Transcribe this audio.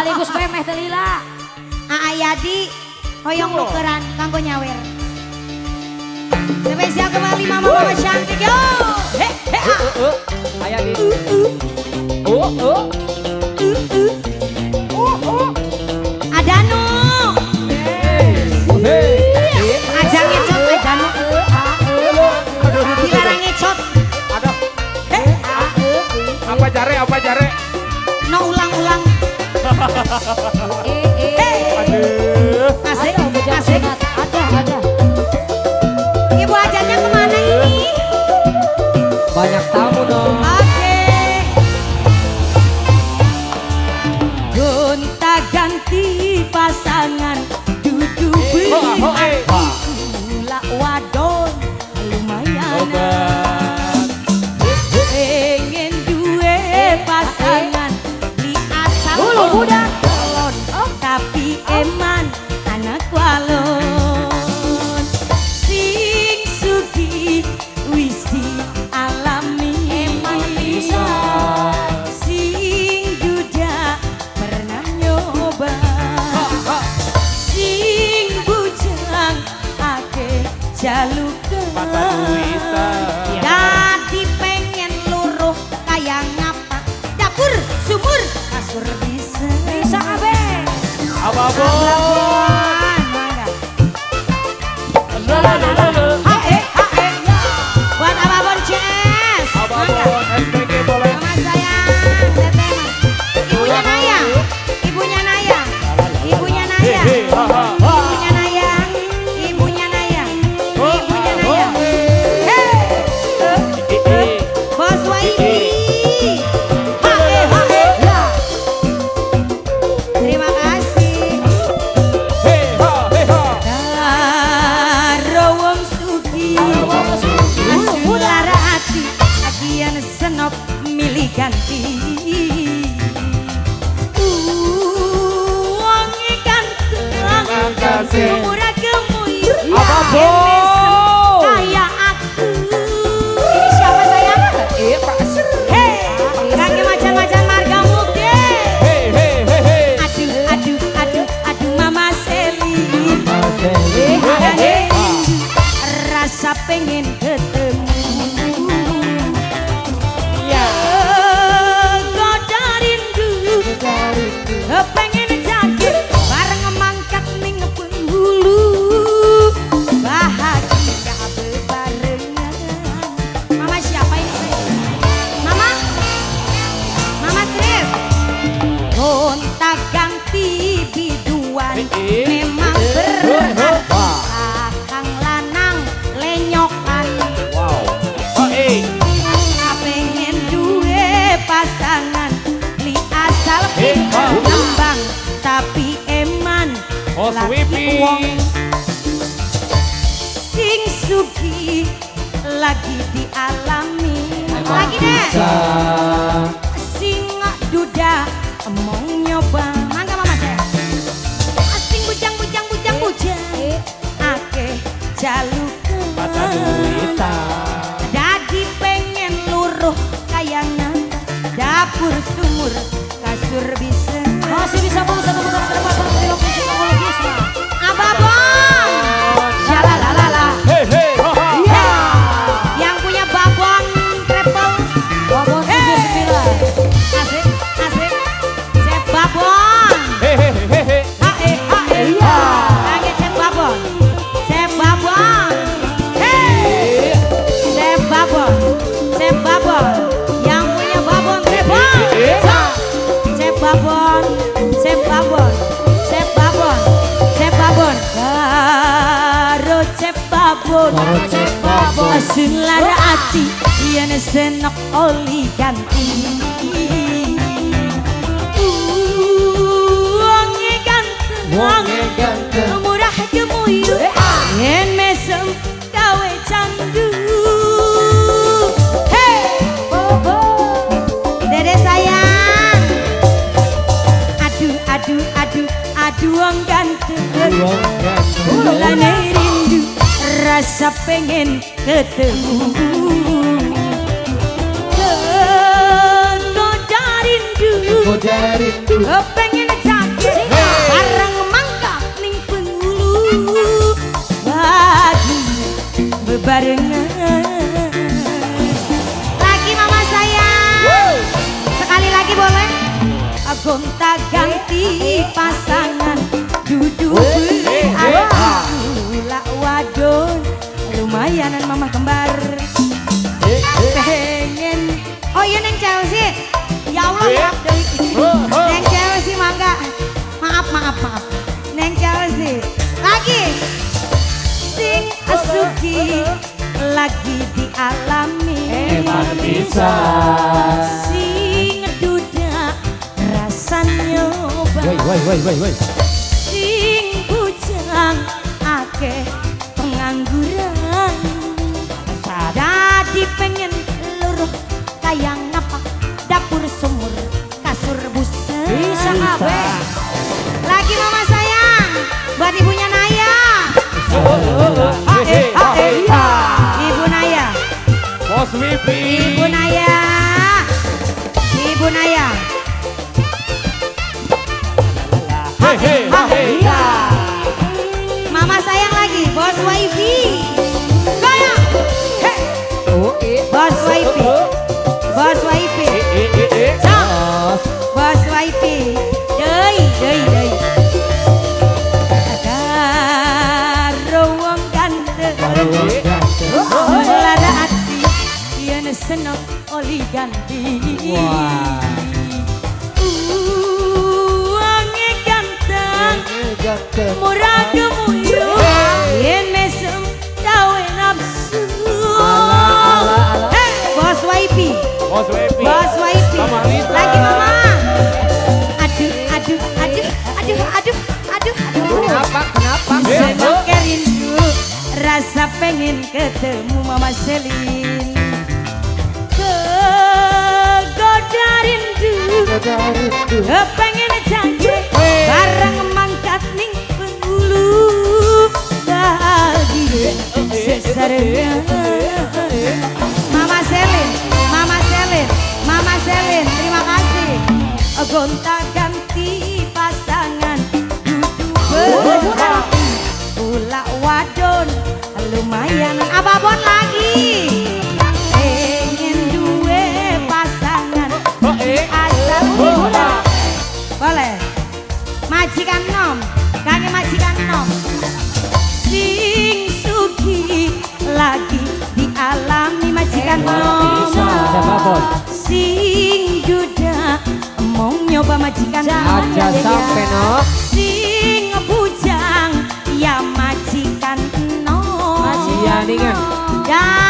Sekaligus memeh teu lila. Aa Yadi hoyong nukeran kanggo nyawer. Spesial kembali mama-mama cantik yo. He he ah. Aya di. Oh. Oh. Adanu. Hei. Aja ngecot Adanu. Dilarang ngecot. Aduh, He. apa jare, apa jare? No ulang-ulang. Eh eh. Aduh. Asik, Ada bujang asik. sunat. Ada. Ibu ajarnya kemana ini? Banyak tamu dong. Oke. Gonta ganti pasangan dudu Oh, oh, eh. kula wadon lumayan. Obat. Pengen duwe pasangan li asal Hulu budak. kolon, tapi eman anak walon sing sugih wis dialami, Eman bisa. Sing duda pernah nyoba, sing bujang akeh jalukan. Mata duitan. Dadi pengen luruh kaya ngapa, dapur sumur kasur bisa. Bisa kabeh. Apa bon? Abang, mangga. La la la la. Ha eh ha eh. Buat Ababon CS. Apa Mangga. bon? SPG boleh. Mama sayang, Teteh. Ibunya Naya. Ibunya Naya. Ibunya Naya. Hei, ha ha ha. Ibunya Naya. Ibunya Naya. Ibunya Naya. Hei. Bos Waidi. Ha eh ha eh. Terima kasih. Hei ha, hei ha. Karo wong sugih asu lara ati, agian senok milih ganti. Wonge ganteng, Terima kasih. Murah gemuyu, Apa, Bo? Kayak aku. Ini siapa sayang? Eh, Pak Ser. Hei, kangge macan-macan marga mukti. Hei, hei, hei, hei. Aduh, aduh, aduh, aduh, Mama Seli. Hei, Ada rasa pengen ketemu. Ya. Goda rindu, pengen jakir bareng mangkat ning penghulu. Bahagia bebarengan. Mama siapa ini? Mama? Mama Tris. Gonta ganti biduan memang berarti akang lanang lenyokan. Wow. Oh, eh. Pengen duwe pasangan li asal pinter nembang tapi eman Oh, laki sweeping. Wong sing sugih lagi dialami lagi deh, sing duda emong nyoba. Mangga mama saya. Sing bujang bujang bujang bujang akeh jalukan. Mata duitan. Dadi pengen luruh kaya ngapa, dapur sumur kasur bisa. Masih bisa mau satu putaran ke depan bareng Trio Musik Ekologisme. Ababon Shalalalala. Hei, hei, ha ha. Yang punya babon travel. Babon 79. Asik asik. Cep babon. Hei, hei, hei, hei. Ha eh ha eh. Kaget cep babon. Cep babon. Hey. Cep babon. Cep babon. Yang punya babon travel. Cep babon. Cep babon. Cep babon. Cep babon. Karo cep babon. Cep babon. Asun lara ati yen senok oli ganti. Wonge ganteng, Wonge ganteng. Murah gemuyu, yen mesem gawe candu. Hey, Dede sayang. Aduh, aduh, aduh, aduh wong ganteng. Mulane rindu rasa pengen ketemu. Kegoda rindu, pengen. bebarengan. Lagi mama sayang. Sekali lagi boleh? Gonta ganti pasangan duduk berarti gula wadon lumayanan mama kembar. Pengen oh iya Neng Chelsea. Ya Allah maaf deh. Neng Chelsea mangga. Maaf maaf maaf. Neng Chelsea. Lagi. Sing asuki lagi dialami. Emang bisa. Sing duda rasa nyoba. Woi woi woi woi. Sing bujang akeh pengangguran. Dadi pengen luruh kayang napak dapur sumur kasur busa. Bisa kabeh. Lagi mama sayang buat ibunya Naya. Ibu Naya. Bos Wipi. Ibu Naya. Ibu Naya. Mama sayang lagi Bos Wifi. Goyang. Bos Wifi. Bos Wifi. Bos Wifi. Deui deui deui. Karo wong ganteng. Lara ati yen senok oli ganti. Uange ganteng. Murah gemuyu. Yen mesem gawe nafsu. Bos Wifi. Bos Wifi. Bos Wifi. Lagi mama. Aduh aduh aduh aduh aduh aduh aduh. Kenapa kenapa? Senok rindu rasa pengen ketemu Mama Selin. Kegoda rindu. Pengen janji bareng mangkat ning penghulu bahagia sesarengan. Mama Selin, Mama Selin, Mama Selin, terima kasih. Gonta ganti pasangan duduk berarti pula wadon lumayan Ababon lagi. Pengen duwe pasangan asal mula. Boleh. Majikan nom, kangen majikan nom. Sing sugi lagi dialami majikan nom. Sing duda mau nyoba majikan nom. Aja sampe no. Sing bujang ya majikan nom. Iya ningan. Ya.